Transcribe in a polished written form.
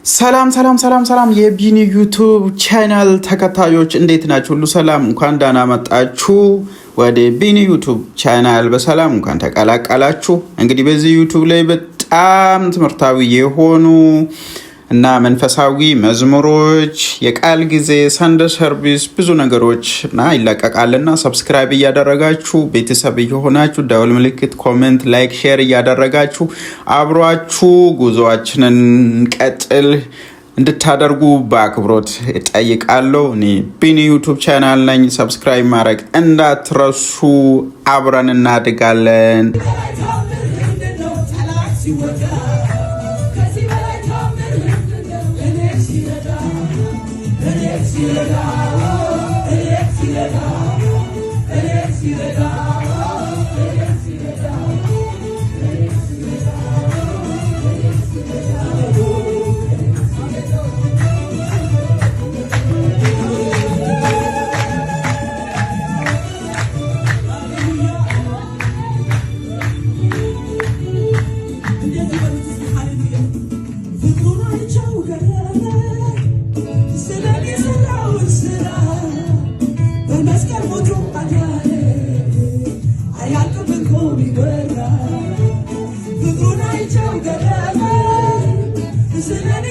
ሰላም ሰላም ሰላም ሰላም የቢኒ YouTube channel ተከታዮች፣ እንዴት ናችሁ? ሁሉ ሰላም? እንኳን ደህና መጣችሁ ወደ ቢኒ YouTube channel፣ በሰላም እንኳን ተቀላቀላችሁ። እንግዲህ በዚህ YouTube ላይ በጣም ትምህርታዊ የሆኑ እና መንፈሳዊ መዝሙሮች፣ የቃል ጊዜ፣ Sunday service፣ ብዙ ነገሮች እና ይለቀቃልና subscribe እያደረጋችሁ ቤተሰብ እየሆናችሁ ደወል ምልክት፣ comment፣ like፣ share እያደረጋችሁ አብሯችሁ ጉዞአችንን ቀጥል እንድታደርጉ በአክብሮት እጠይቃለሁ። እኔ ቢኒ YouTube channel ነኝ። Subscribe ማድረግ እንዳትረሱ። አብረን እናድጋለን። በመስቀል ሞቶ አዳነ፣ አያልቅም እኮ ቢወራ። ፍቅሩን አይቼው ገረመኝ፣ ስለኔ